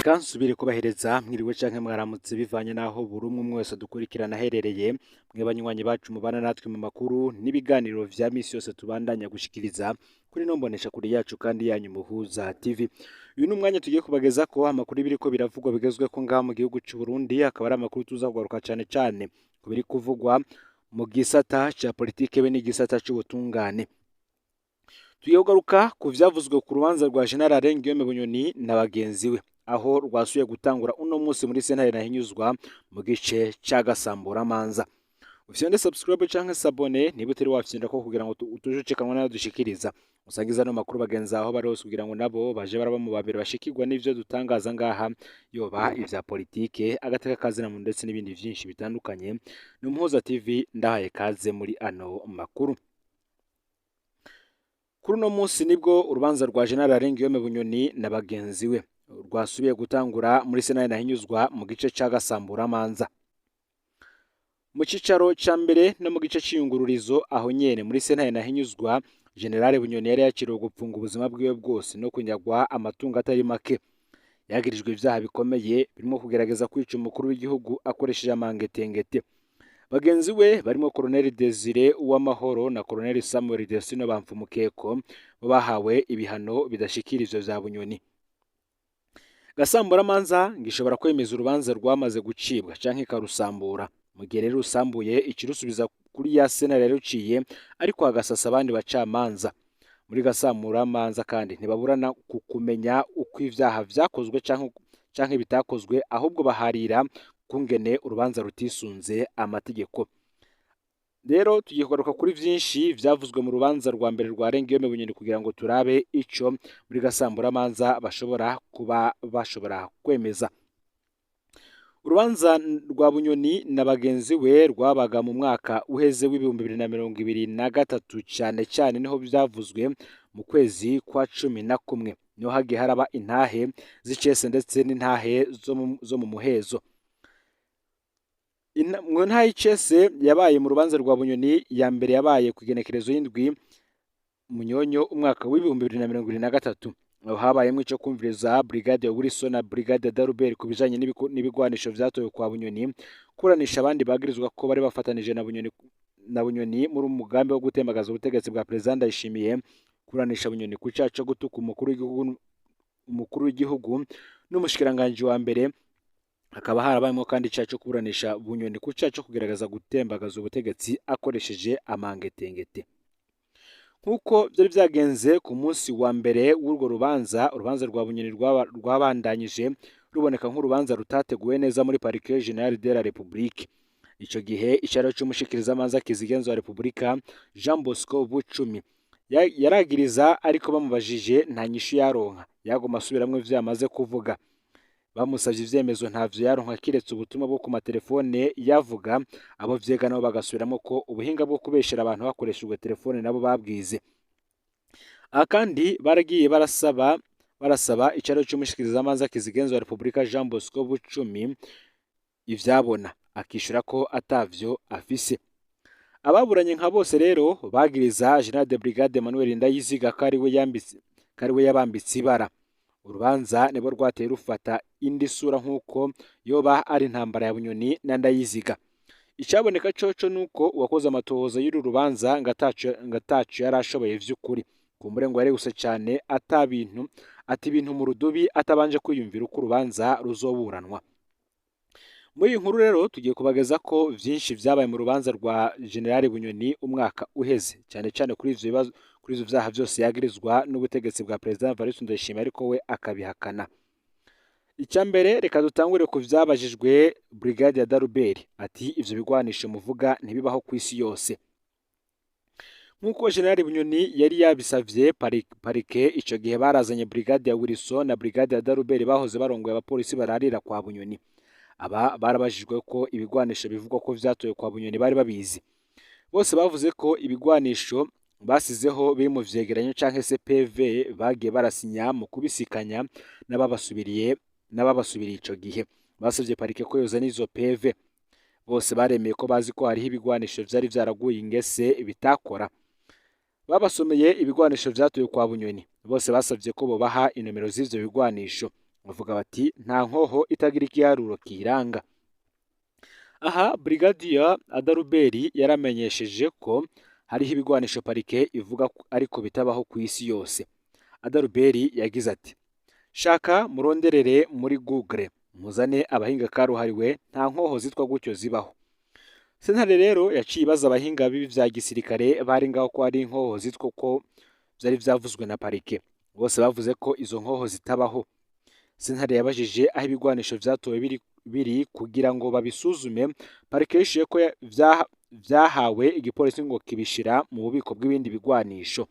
Reka nsubire kubahereza mwiriwe canke mwaramutse, bivanye n'aho buri umwe umwe wese dukurikirana aherereye. Mwe banywanyi bacu mubana natwe mu makuru n'ibiganiro vya misi yose tubandanya gushikiriza kuri no mbonesha kuri yacu kandi yanyu Muhuza TV. Uyu ni umwanya tugiye kubageza ko amakuru biriko biravugwa bigezweko ngaha mu gihugu c'u Burundi, akaba ari amakuru tuza kugaruka cane cane ku biri kuvugwa mu gisata ca politike be n'igisata c'ubutungane. Tugiye kugaruka ku vyavuzwe ku rubanza rwa General Guillaume Bunyoni na bagenzi we, aho rwasubiye gutangura uno munsi muri sentare Ntahinyuzwa mu gice ca Gasamburamanza. Ufyonde subscribe canke s'abonner niba utari wafyonda ko, kugira ngo utuje ucikanwa n'ayo dushikiriza. Usangiza ano makuru bagenzi aho bari hose, kugira ngo nabo baje baraba mu bambere bashikirwa n'ivyo dutangaza ngaha, yoba ivya politike, agateka kazina muntu ndetse n'ibindi vyinshi bitandukanye. Ni Umuhuza TV, ndahaye kaze muri ano makuru. Kuri uno munsi nibwo urubanza rwa General Guillaume Bunyoni na bagenzi we rwasubiye gutangura muri sentare Ntahinyuzwa mu gice ca Gasamburamanza. Mu cicaro ca mbere no mu gice c'iyungururizo aho nyene muri sentare Ntahinyuzwa, General Bunyoni yari yakiriwe gupfunga ubuzima bwiwe bwose no kunyagwa amatungo atari make. Yagirijwe ivyaha bikomeye birimo kugerageza kwica umukuru w'igihugu akoresheje amangetengete. Bagenzi we barimo Colonel Desire Uwamahoro na Colonel Samuel Destino Bamfumukeko bo bahawe ibihano bidashikira ivyo vya Bunyoni. Gasamburamanza ngo ishobora kwemeza urubanza rwamaze gucibwa canke ikarusambura. Mu gihe rero rusambuye, ikirusubiza kuri ya sentare yaruciye, ariko hagasasa abandi bacamanza. Muri gasamburamanza kandi ntibaburana ku kumenya uko ivyaha vyakozwe canke bitakozwe, ahubwo baharira kungene urubanza rutisunze amategeko. Rero tugiye kugaruka kuri vyinshi vyavuzwe mu rubanza rwa mbere rwa Guillaume Bunyoni, kugira ngo turabe ico muri gasamburamanza bashobora kuba bashobora kwemeza. Urubanza rwa Bunyoni na bagenzi we rwabaga mu mwaka uheze w'2023, cane cane niho vyavuzwe mu kwezi kwa 11, niho hagiye haraba intahe z'icese ndetse n'intahe zo mu muhezo. Mu ntahe y'icese yabaye mu rubanza rwa Bunyoni ya mbere yabaye ku igenekerezo y'indwi Munyonyo umwaka w'2023. Aho habayemwo ico kumviriza Brigade Wilson na Brigade Darubert ku bijanye n'ibigwanisho vyatowe kwa Bunyoni, kuburanisha abandi bagirizwa ko bari bafatanije na Bunyoni muri umugambi wo gutembagaza ubutegetsi bwa Perezida Ndayishimiye, kuburanisha Bunyoni ku caha co gutuka umukuru w'igihugu n'umushikiranganji wa mbere. Hakaba harabayemwo kandi icaha co kuburanisha Bunyoni ku caha co kugerageza gutembagaza ubutegetsi akoresheje amangetengete. Nk'uko vyari vyagenze ku munsi wa mbere w'urwo rubanza, urubanza rwa Bunyoni rwabandanyije ruboneka nk'urubanza rutateguwe neza muri Parquet Général de la République. Ico gihe icaro c'umushikirizamanza kizigenza wa Repubulika, Jean Bosco Bucumi, yaragiriza, ariko bamubajije nta nyishu yaronka, yaguma asubiramwo ivyo yamaze kuvuga. Bamusavye ivyemezo ntavyo yaronka, kiretse ubutumwa bwo ku matelefone yavuga, abo vyega nabo bagasubiramwo ko ubuhinga bwo kubeshera abantu hakoreshejwe telefone nabo babwize. Aha kandi baragiye barasaba icaro c'umushikirizamanza kizigenza wa Repubulika Jean Bosco Bucumi ivyabona, akishura ko atavyo afise. Ababuranye nka bose rero bagiriza General de Brigade Emmanuel Ndayiziga ko ari we yabambitse ibara. Urubanza nibwo rwateye rufata indi sura, nk'uko yoba ari intambara ya Bunyoni na Ndayiziga. Icaboneka coco nuko uwakoze amatohoza y'uru rubanza ngo ataco yari ashoboye vy'ukuri. Kumbure ngo yarihuse cane, ata bintu, ata ibintu mu rudubi, atabanje kwiyumvira uko urubanza ruzoburanwa. Muri iyi nkuru rero tugiye kubageza ko vyinshi vyabaye mu rubanza rwa General Bunyoni umwaka uheze, cyane cyane kuri ivyo bibazo, kuri ivyo vyaha vyose yagirizwa n'ubutegetsi bwa President Evariste Ndayishimiye, ariko we akabihakana. Icya mbere, reka dutangure ku vyabajijwe Brigade ya Daruberi, ati: "Ivyo bigwanisho muvuga ntibibaho ku isi yose." Nk'uko General Bunyoni yari yabisavye parike, ico gihe barazanye Brigade ya Wilson na Brigade ya Daruberi bahoze barongoye abapolisi bararira kwa Bunyoni. Aba barabajijwe ko ibigwanisho bivugwa ko vyatowe kwa Bunyoni bari babizi. Bose bavuze ko ibigwanisho basizeho biri mu vyegeranyo canke se PV bagiye barasinya mu kubisikanya n'ababasubiriye ico gihe. Basavye parike ko yozana izo PV. Bose baremeye ko bazi ko hariho ibigwanisho vyari vyaraguye ingese bitakora. Babasomeye ibigwanisho vyatowe kwa Bunyoni. Bose basavye ko bobaha inomero z'ivyo bigwanisho. Bavuga bati nta nkoho itagira igiharuro kiyiranga. Aha Brigadier Adaruberi yaramenyesheje ko hariho ibigwanisho parike ivuga ariko bitabaho ku isi yose. Adaruberi yagize ati: "Shaka muronderere muri Google, muzane abahinga karuhariwe, nta nkoho zitwa gutyo zibaho." Sentare rero yaciye ibaza abahinga b'ivya gisirikare bari ngaho ko hari inkoho zitwa ko vyari vyavuzwe na parike. Bose bavuze ko izo nkoho zitabaho. Sentare yabajije aho ibigwanisho vyatowe biri kugira ngo babisuzume. Parike yishuye ko vyahawe igipolisi ngo kibishira mu bubiko bw'ibindi bigwanisho.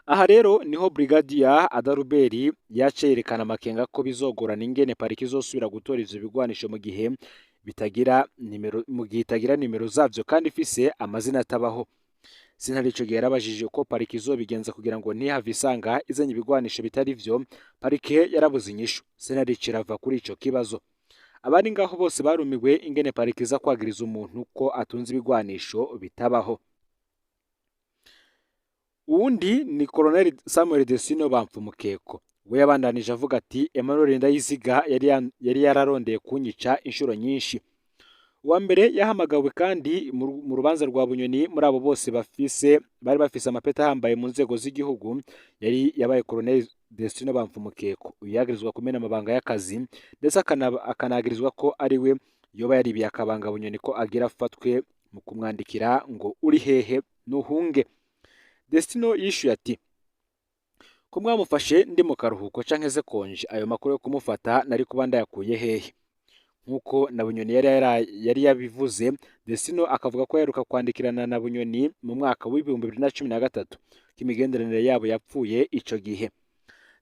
Aha rero niho Brigadier Adaruberi yaca yerekana amakenga ko bizogorana ingene parike izosubira gutora ivyo bigwanisho mu gihe bitagira nimero, mu gihe itagira nimero zavyo kandi ifise amazina atabaho. Sentare ico gihe yarabajije uko parike izobigenza kugira ngo ntihave isanga izanye ibigwanisho bitari vyo. Parike yarabuze inyishu. Sentare irava kuri ico kibazo. Abari ngaho bose barumiwe ingene parike iza kwagiriza umuntu ko atunze ibigwanisho bitabaho. Uwundi ni Colonel Samuel Desino Bamfumukeko. We yabandanije avuga ati: "Emmanuel Ndayiziga yari yararondeye kunyica inshuro nyinshi." Uwa mbere yahamagawe kandi mu rubanza rwa Bunyoni muri abo bose bari bafise amapeta ahambaye mu nzego z'igihugu yari yabaye Colonel Destino Bamfumukeko. Uyu yagirizwa kumena amabanga y'akazi, ndetse akanagirizwa ko ari we yoba yaribiye akabanga Bunyoni ko agira afatwe mu kumwandikira ngo "Uri hehe? Nuhunge." Destino yishuye ati: "Ko mwamufashe ndi mu karuhuko canke se congé, ayo makuru yo kumufata nari kuba ndayakuye hehe?" Nk'uko na Bunyoni yari yabivuze, Destino akavuga ko yaheruka kwandikirana na Bunyoni mu mwaka w'2013, ko imigenderanire yabo yapfuye ico gihe.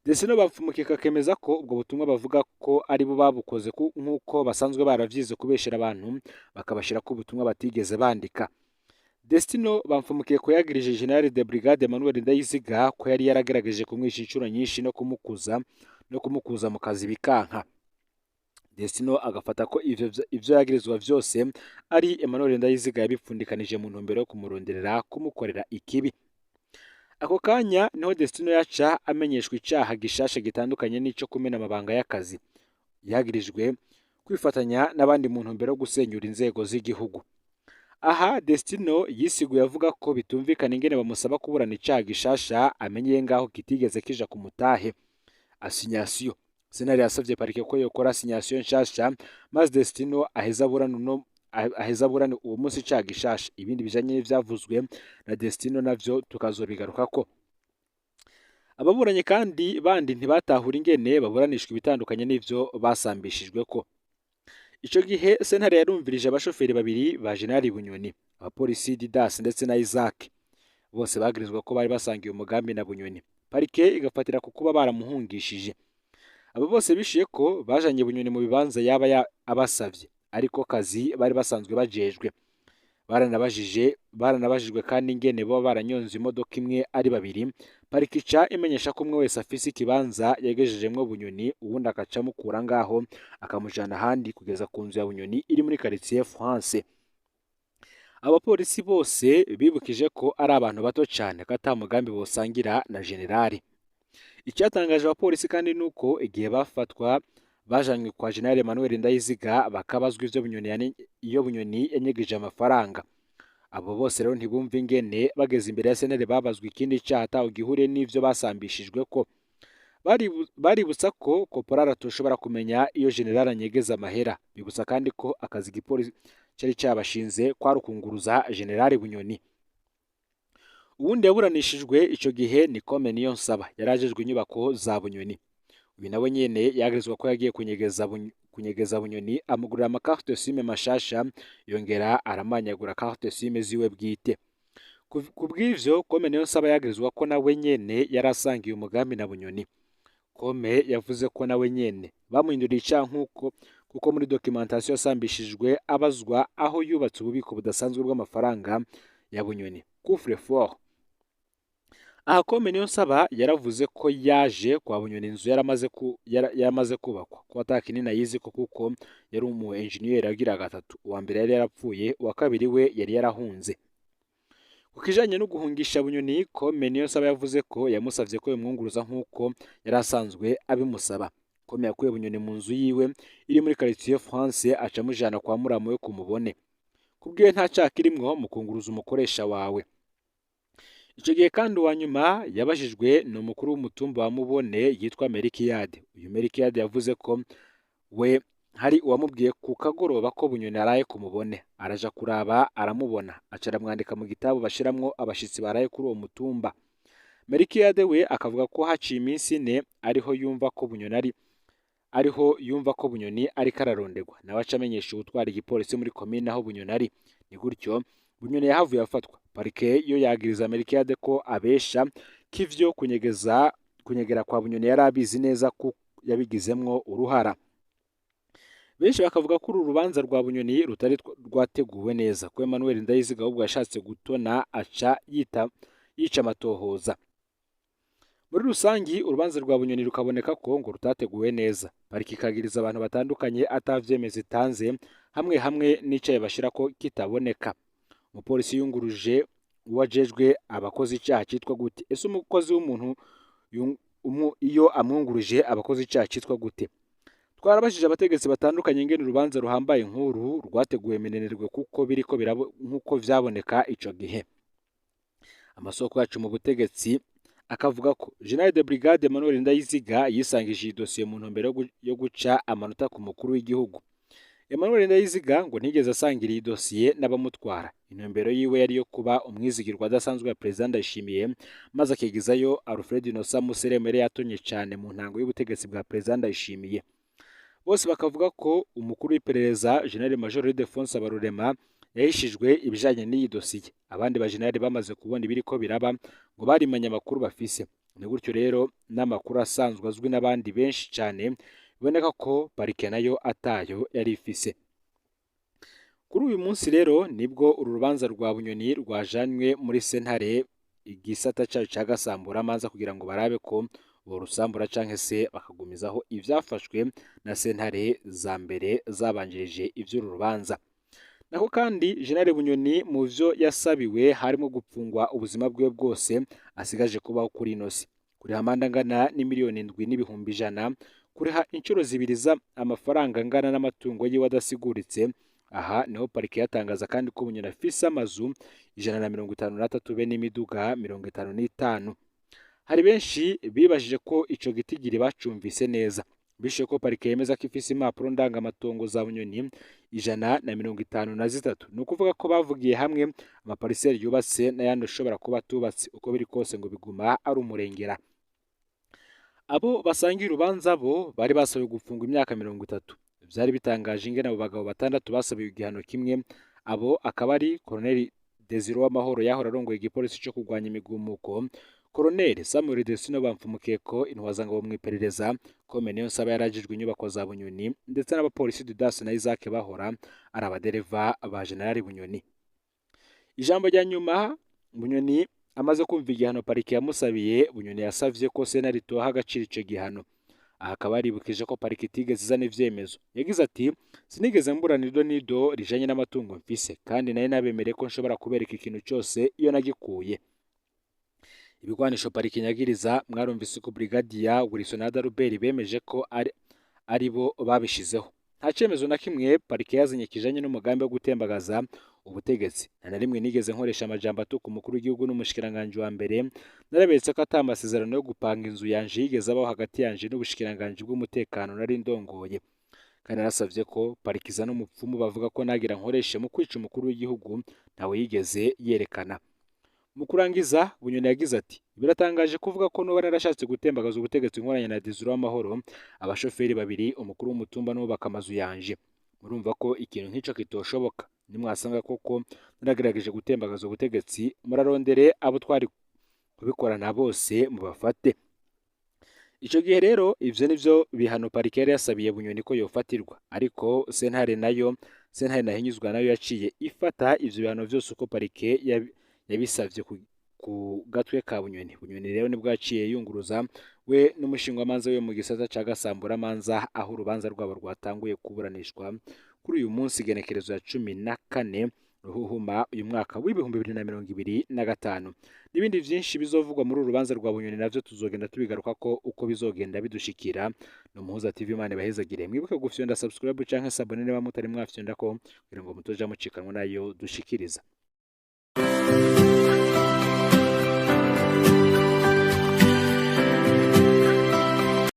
Destino Bamfumukeko akemeza ko ubwo butumwa bavuga ko ari bo babukoze, nk'uko basanzwe baravyize kubeshera abantu bakabashirako ubutumwa batigeze bandika. Destino Bamfumukeko yagirije General de Brigade Emmanuel Ndayiziga ko yari yaragerageje kumwisha inshuro nyinshi no kumukuza mu kazi bikanka. Destino agafata ko ivyo yagirizwa vyose ari Emmanuel Ndayiziga yabipfundikanije mu ntumbero yo kumuronderera kumukorera ikibi. Ako kanya niho Destino yaca amenyeshwa icaha gishasha gitandukanye n'ico kumena amabanga y'akazi. Yagirijwe kwifatanya n'abandi mu ntumbero yo gusenyura inzego z'igihugu. Aha Destino yisiguye avuga ko bitumvikana ingene bamusaba kuburana icaha gishasha amenyeye ngaho kitigeze kija ku mutahe. Assignation. Sentare yasavye parike ko yokora assignation nshasha, maze Destino aheza aburane uwo munsi icaha gishasha. Ibindi bijanye n'ivyavuzwe na Destino navyo tukazobigarukako. Ababuranyi kandi bandi ntibatahura ingene baburanishwa ibitandukanye n'ivyo basambishijweko. Ico gihe sentare yarumvirije abashoferi babiri ba General Bunyoni, abapolisi Didas ndetse na Isaac. Bose bagirizwa ko bari basangiye umugambi na Bunyoni. Parike igafatira ku kuba baramuhungishije. Abo bose bishuye ko bajanye Bunyoni mu bibanza yaba abasavye, ariko kazi bari basanzwe bajejwe. Baranabajijwe kandi ingene boba baranyonze imodoka imwe ari babiri. Parike ica imenyesha ko umwe wese afise ikibanza yagejejemwo Bunyoni, uwundi agaca amukura ngaho akamujana ahandi kugeza ku nzu ya Bunyoni iri muri quartier France. Abapolisi bose bibukije ko ari abantu bato cane, ko ata mugambi bosangira na generali. Icyatangaje abapolisi kandi nuko igihe bafatwa bajanywe kwa General Emmanuel Ndayiziga bakabazwa ivyo Bunyoni iyo Bunyoni yanyegeje amafaranga. Abo bose rero ntibumva ingene bageze imbere ya sentare babazwa ikindi caha ataho gihuriye n'ivyo basambishijwe ko. Baributsa ko Koporari atoshobora kumenya iyo general anyegeza amahera. Bibutsa kandi ko akazi igipolisi cari cabashinze kwari ukunguruza General Bunyoni. Uwundi yaburanishijwe ico gihe ni Kome Niyonsaba, yari ajejwe inyubako za Bunyoni. Uyu nawe nyene yagirizwa ko yagiye kunyegeza Bunyoni, amugurira ama carte SIM mashasha, yongera aramanyagura carte SIM ziwe bwite. Ku bw'ivyo Kome Niyonsaba yagirizwa ko nawe nyene yari asangiye umugambi na Bunyoni. Kome yavuze ko nawe nyene bamuhinduriye icaha nk'uko kuko muri documentation yasambishijwe abazwa aho yubatse ububiko budasanzwe bw'amafaranga ya Bunyoni, coffre fort. Aha Kome Niyonsaba yaravuze ko yaje kwa Bunyoni inzu yaramaze kubakwa, ko ata kinini ayizi ko kuko yari umu engineer agira gatatu. Uwa mbere yari yarapfuye, uwa kabiri we yari yarahunze. Ku kijanye no guhungisha Bunyoni, Kome Niyonsaba yavuze ko yamusavye ko yomwunguruza nk'uko yari asanzwe abimusaba. Kome yakuye Bunyoni mu nzu yiwe iri muri quartier France, aca amujana kwa muramu we kumubone. Kubwiwe nta caha kirimwo mu kunguruza umukoresha wawe. Ico gihe kandi uwa nyuma yabajijwe ni umukuru w'umutumba wa Mubone yitwa Merikiyade. Uyu Merikiyade yavuze ko we hari uwamubwiye ku kagoroba ko Bunyoni araye kumubone, araja kuraba aramubona, aca aramwandika mu gitabo bashiramwo abashitsi baraye kuri uwo mutumba. Merikiyade we akavuga ko haciye iminsi 4 ariho yumva ko Bunyoni ariho yumva ko Bunyoni ariko ararondegwa, nawe aca amenyesha uwutwara igipolisi muri komine aho Bunyoni ari. Ni gutyo Bunyoni yahavuye afatwa. Parike yo yagiriza Merikiyade ko abesha k'ivyo kunyegeza kunyegera kwa Bunyoni yari abizi neza ko yabigizemwo uruhara. Benshi bakavuga ko uru rubanza rwa Bunyoni rutari rwateguwe neza, ko Emmanuel Ndayiziga ahubwo yashatse gutona aca yica amatohoza. Muri rusangi urubanza rwa Bunyoni rukaboneka ko ngo rutateguwe neza. Pariki ikagiriza abantu batandukanye atavyemeza itanze, hamwe hamwe n'icaye bashira ko kitaboneka. Umupolisi yunguruje uwajejwe abakozi icaha citwa gute? Ese umukozi w'umuntu iyo amwunguruje abakozi icaha citwa gute? Twarabajije abategetsi batandukanye ingene urubanza ruhambaye nkuru rwateguwe minenerwe kuko biriko nkuko vyaboneka ico gihe. Amasoko yacu mu butegetsi akavuga ko General de Brigade Emmanuel Ndayiziga yisangije iyi dosiye mu ntumbero yo guca amanota ku mukuru w'igihugu. Emmanuel Ndayiziga ngo ntigeze asangira iyi dosiye n'abamutwara. Intumbero yiwe yari yo kuba umwizigirwa adasanzwe wa Perezida Ndayishimiye, maze akigizayo Alfred Innocent Museremere yatonye cyane mu ntango y'ubutegetsi bwa Perezida Ndayishimiye. Bose bakavuga ko umukuru w'iperereza General Major Ildefonse Habarurema yahishijwe ibijanye n'iyi dosiye. Abandi bajenerali bamaze kubona ibiriko biraba ngo barimanye amakuru bafise. Ni gutyo rero n'amakuru asanzwe azwi n'abandi benshi cyane biboneka ko parike nayo atayo yari ifise. Kuri uyu munsi rero nibwo uru rubanza rwa Bunyoni rwajanywe muri sentare igisata cayo ca Gasamburamanza kugira ngo barabe ko borusambura canke se bakagumizaho ivyafashwe na sentare za mbere zabanjirije ivy'uru rubanza. Nako kandi General Bunyoni mu vyo yasabiwe harimo gupfungwa ubuzima bwiwe bwose asigaje kubaho kuri ino si, kuriha amande angana n'imiliyoni 7,100,000, kuriha inshuro 2 amafaranga angana n'amatungo yiwe adasiguritse. Aha niho parike yatangaza kandi ko Bunyoni afise amazu 153 be n'imiduga 55. Hari benshi bibajije ko ico gitigiri bacumvise neza. Bishe ko parike yemeza ko ifise impapuro ndangamatongo za Bunyoni 153. Ni ukuvuga ko bavugiye hamwe amapariseri yubatse n'ayandi ushobora kuba atubatse, uko biri kose ngo biguma ari umurengera. Abo basangiye urubanza bo bari basabiwe gufungwa imyaka 30. Vyari bitangaje ingene abo bagabo 6 basabiwe igihano kimwe. Abo akaba ari Colonel Desire Uwamahoro yahora arongoye igipolisi co kurwanya imigumuko, Colonel Samuel Desino Bamfumukeko intwazangabo mw'iperereza, Kome Niyonsaba yarajijwe inyubako za Bunyoni, ndetse n'abapolisi Didas na Isaac bahora ari abadereva ba General Bunyoni. Ijambo rya nyuma Bunyoni amaze kumva igihano parike yamusabiye, Bunyoni yasavye ko sentare itoha agaciro ico gihano. Aha akaba yaribukije ko parike itigeze izana ivyemezo. Yagize ati: sinigeze mburana ido n'ido rijanye n'amatungo mfise, kandi nari nabemereye ko nshobora kubereka ikintu cose iyo nagikuye. Ibigwanisho parike nyagiriza mwarumvise ko Brigadier Wilson Adalbert bemeje ko ari bo babishizeho. Nta cemezo na kimwe parike yazanye kijanye n'umugambi wo gutembagaza ubutegetsi. Nta na rimwe nigeze nkoresha amajambo atuka umukuru w'igihugu n'umushikiranganji wa mbere. Naraberetse ko ata amasezerano yo gupanga inzu yanje yigeze abaho hagati yanje n'ubushikiranganji bw'umutekano nari ndongoye. Kandi narasavye ko parike izana umupfumu bavuga ko nagira nkoreshe mu kwica umukuru w'igihugu, ntawe yigeze yerekana. Mu kurangiza Bunyoni yagize ati: biratangaje kuvuga ko noba narashatse gutembagaza ubutegetsi nkoranye na Desire Uwamahoro, abashoferi babiri, umukuru w'umutumba n'ubaka amazu yanje. Murumva ko ikintu nk'ico kitoshoboka. Nimwasanga koko naragerageje gutembagaza ubutegetsi, murarondere abo twari kubikorana bose mubafate. Ico gihe rero ivyo nivyo bihano parike yari yasabiye Bunyoni ko yofatirwa, ariko sentare nayo, sentare nahinyuzwa nayo yaciye ifata ivyo bihano vyose uko parike yabisavye ku gatwe ka Bunyoni. Bunyoni rero nibwo yaciye yunguruza we n'umushingwamanza we mu gisata ca Gasamburamanza, aho urubanza rwabo rwatanguye kuburanishwa kuri uyu munsi igenekerezo ya 14 Ruhuhuma uyu mwaka w'2025. N'ibindi vyinshi bizovugwa muri uru rubanza rwa Bunyoni navyo tuzogenda tubigaruka ko uko bizogenda bidushikira. No Muhuza TV, Imana ibahezagire. Mwibuke gufyonda subscribe canke s'abonner niba mutari mwafyonda ko, kugira ngo mutoja mucikanwa nayo dushikiriza.